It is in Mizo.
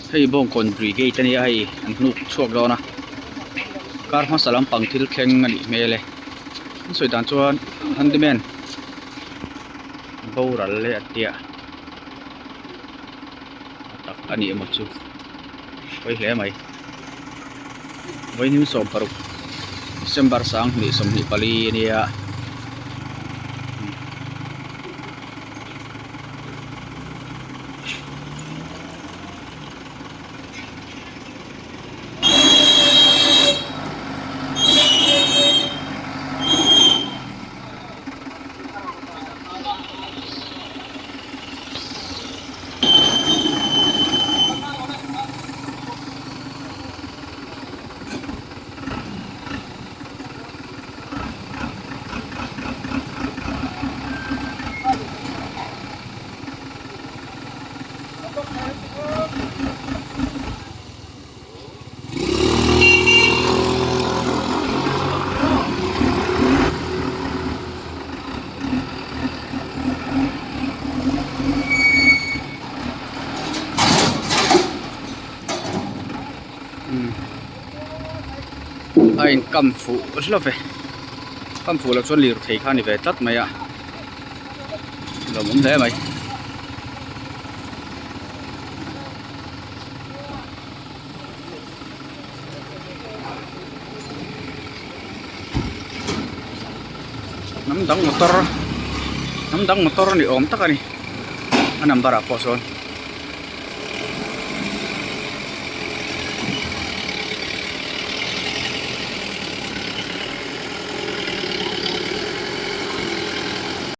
Hei Bawngkawn Brigade ania hei an hnuk chhuak dawn a kar hmasa lampang thil thleng a nih hmel e an sawi dan chuan handyman boral leh a tia a tak a ni emaw chu pawi hle mai vawiin 16 December 2024 ania. A inkam fuh hlauh ve kam fuh loh chuan lirthei kha a ni ve tlat mai a lawmawm hle mai. Hnam dang motor hnam dang motor ni awm tak a ni a number ah pawh sawn.